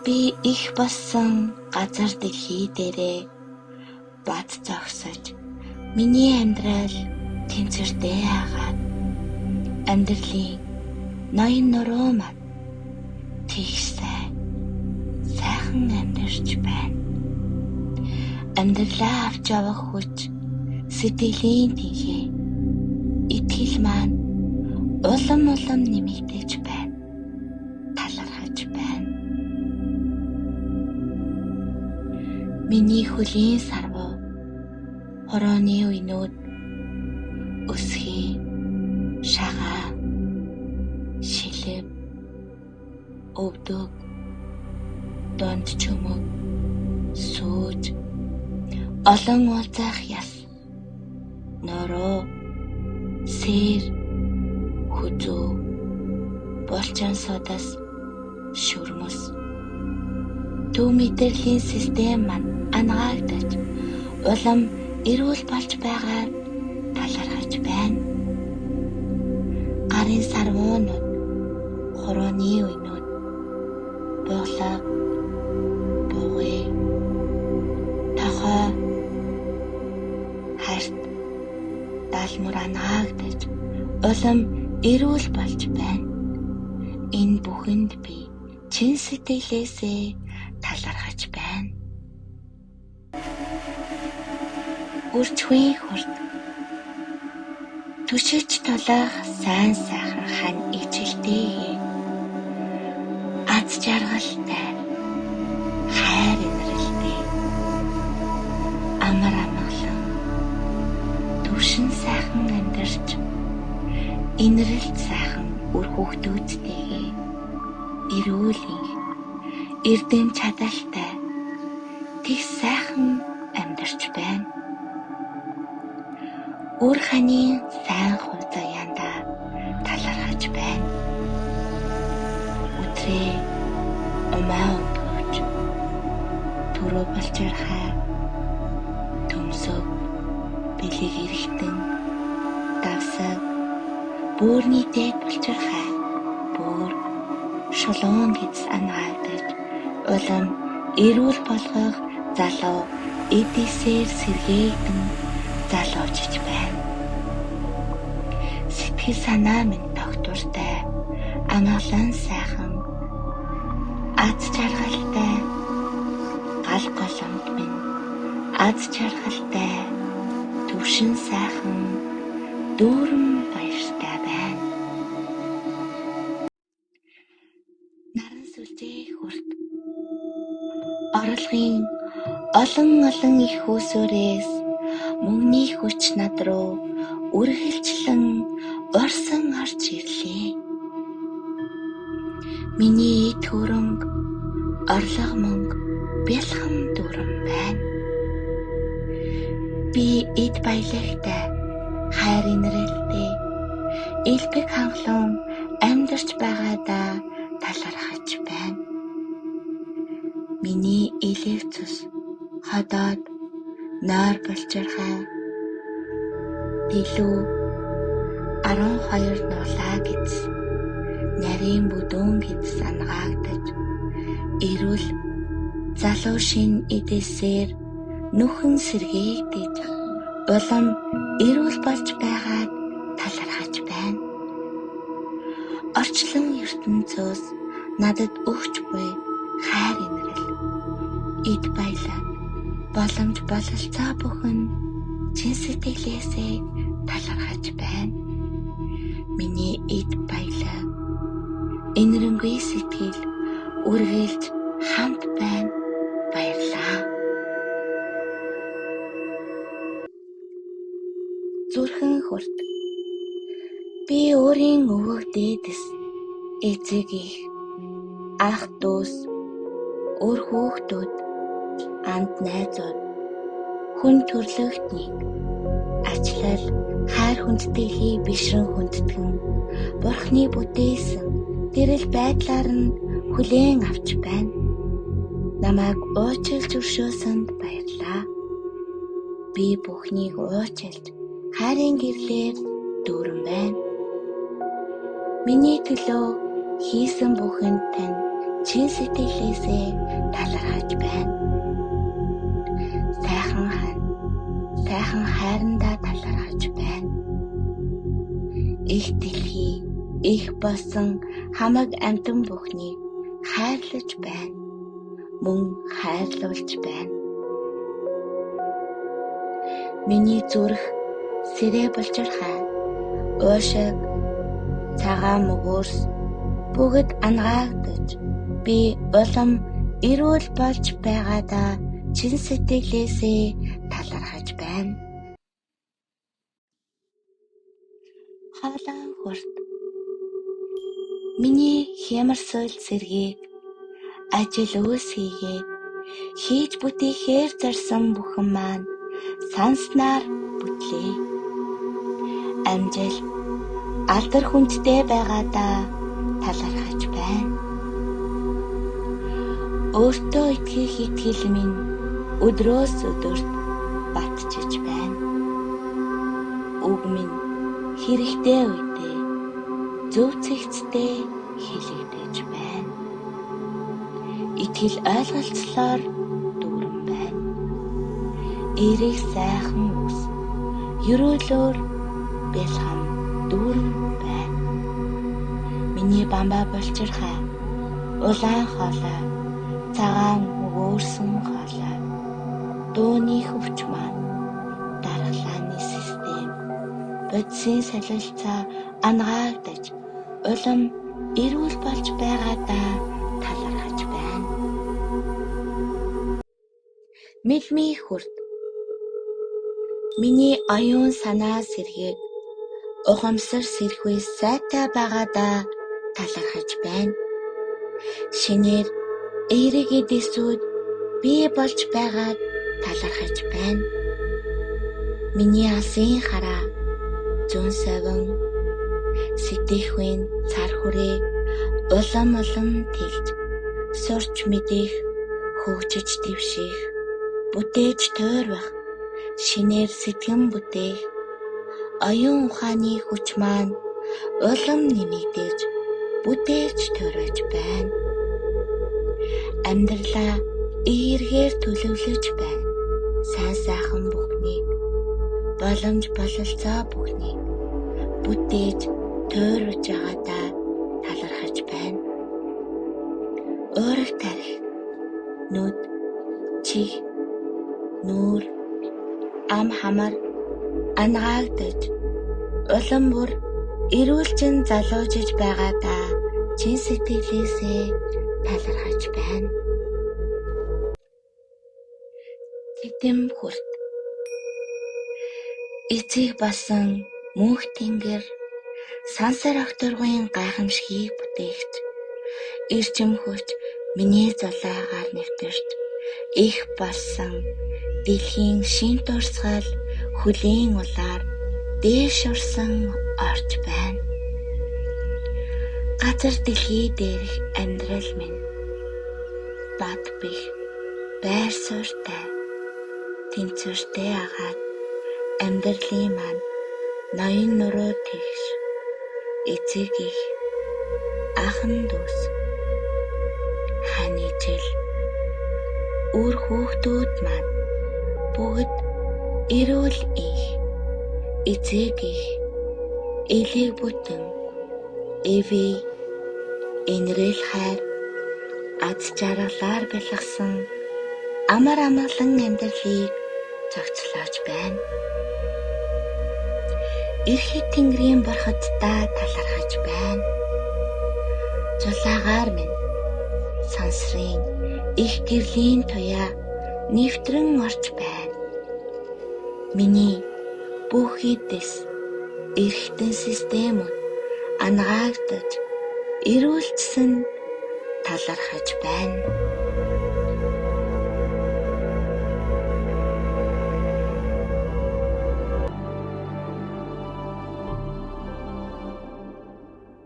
Би их болсон газар дэлхий дээрээ бат зогсож миний амьдрал тэнцвэртэй агаад амьдралын ноён нуруу маань тэгш сайн сайхан амьдарч байна. Амьдралаа авч явах хүч, сэтгэлийн тэнхээ, итгэл маань улам улам нэмэгдэж байна. Талархаж байна. Миний хөлийн сарвуу, хорооны үенүүд, өсгий, шагаа, шилэв, өвдөг, дунд чөмөг, сүүж, олон уулзах яс, нуруу, сэр, хүзүү, булчин судас, шүрмэс, төв мэдрэлийн систем маань анагаагдаж улам эрүүл болж байгаад талархаж байна. Гарын сарвуунууд, хурууны үенүүд, буглаг, бугуй, тохой, харт, даалмар анагаагдаж улам эрүүл болж байна. Энэ бүхэнд би чин сэтгэлээсээ талархаж байна. Үржихүйн хурд түшиж тулах сайн сайхан хань ичилтэйгээ аз жаргалтай, хайр инрэлтэй, амар амгалан, төвшин сайхан амьдарч, инрэлт сайхан үр хүүхдүүдтэйгээ эрүүл энх, эрдэм чадалтай тэг сайхан амьдарч байна. Үр ханийн сайн хувь заяандаа талархаж байна. Өдрөө умаа өнгөрч, түрүү булчирхай, төмсөг, бэлэг эргэтэн, давсаг, бөөрийн дээд булчирхай, бөөр, шулуун гэдэс анагаагдаж улам эрүүл болгох залуу эдисээр сэргээгдэн залуужиж байна. Сэтгэл санаа минь тогтвортой, амгалан сайхан, аз жаргалтай, гал голомт минь аз жаргалтай, төвшин сайхан, дүүрэн баяртай байна. Наран сүлжээ хурд орлогын олон олон их үүсвэрээс мөнгөний хүч над руу үргэлжлэн урсан орж ирлээ. Миний эд хөрөнгө, орлого мөнгө бялхан дүүрэн байна. Би эд баялагтай, хайр инрэлтэй, элбэг хангалуун амьдарч байгаадаа талархаж байна. Миний элэв цус, ходоод, нойр булчирхай, дэлүү, 12 нуглаа гэдэс, нарийн бүдүүн гэдэс анагаагдаж, эрүүл залуу шин эдээсээр нүхэн сэргээгдэж, улам эрүүл болж байгаад талархаж байна. Орчлон ертөнцөөс надад өгч буй хайр инрэл, эд баялаг, боломж бололцоо бүхэн чин сэтгэлээсээ талархаж байна. Миний эд баялаг, энэрэнгүй сэтгэл үргэлж хамт байна. Баярлалаа. Зүрхэн хурд би өөрийн өвөг дээдэс, эцэг эх, ах дүүс, үр хүүхдүүд, анд найзууд, хүн төрлөختнийг ачлал, хайр хүндэтгэлийг бишрэн хүндэтгэн, Бурхны бүтээсэн гэрэл байдлаар нь хүлээн авч байна. Намайг уучлж өршөөсөнд баярлалаа. Би бүхнийг уучлж, хайрын гэрлээр дүүрэн байна. Миний төлөө хийсэн бүхэнд тань чин сэтгэлээсээ талархаж байна. Сайхан хань, сайхан хайрандаа талархаж байна. Их дэлхий, их болсон хамаг амьтан бүхнийг хайрлаж байна. Мөн хайрлуулж байна. Миний зүрх сэрээ булчирхай, уушиг, цагаан мөгөөрс бүгд анагаагдаж би улам эрүүл болж байгаадаа чин сэтгэлээсээ талархаж байна. Хоолой хүрт. Миний хямар суйл сэргийг ажил үйлс хийгээд хийж бүтээхээр зорьсон бүхэн маань санснаар бүтлээ. Амжилт, алдар хүндтэй байгаадаа талархаж байна. Өөртөө итгэх итгэл минь өдрөөс өдөрт батжиж байна. Үг минь хэрэгтэй үедээ зөв цэгцтэй хэлэгдэж байна. Итгэл ойлголцлоор дүүрэн байна. Эерэг сайхан үс, ерөөлөөр бэлхам дүүрэн байна. Миний бамбай булчирхай, улаан хоолой, цагаан мөгөөрсөн хоолой, дууны хөвч маань, дархлааны систем, бодисын солилцоо анагаагдаж улам эрүүл болж байгаадаа талархаж байна. Мэлмий хүрт. Миний оюун санаа сэргээг ухамсар сэрхүү сайтай байгаадаа талархаж байна. Шинээр эерэг эдисүүд бий болж байгаад талархаж байна. Миний алсын хараа, зүүн совин, сэтгэхүйн цар хүрээ улам улам тэлж, сурч мэдэх, хөгжиж дэвших, бүтээж тойрвох, шинээр сэтгэн бүтээх, оюун ухааны хүч маань улам нэмэгдэж, бүтээж тойрож байна. Амьдралаа эергээр төлөвлөж байна. Сайн сайхан бүхнийг, боломж бололцоо бүхнийг бүтээж тойрвож байгаадаа талархаж байна. Уурах тархи, нүд, чих, нүүр, ам хамар анагаагдаж улам бүр эрүүлчин залуужиж байгаадаа чин сэтгэлээсээ талархаж байна. Тэтэм хүрт. Эцэг болсон мөнх тэнгэр сансар огторгуйн гайхамшигыг бүтээгч, эрчим хүч миний зулайгаар нэвтэрч, их болсон дэлхийн шинэ дурсгал хөлийн улаар дээш урсан орж байна. Газар дэлхий дээрх амьдрал минь бат бэх байр суурьтай тэнцвэртэй агаад амьдралын маань ноён нуруу тэгш эцэг их ахан дүүс хань ижил үр хүүхдүүд маань бүгд эрүүл их эцэг их элэг бүтэн эвэй энэрэл хайр аз жаргалаар бялгасан амар амгалан амьдралыг зохицлоож байна. Эрхэд тэнгэрийн бурхаддаа талархаж байна. Зулаагаар минь сансрын их гэрлийн туяа нэвтрэн орж байна. Миний бүх эдэс эрхтэн системүүд анагаагдаж эрүүлжсэн талархаж байна.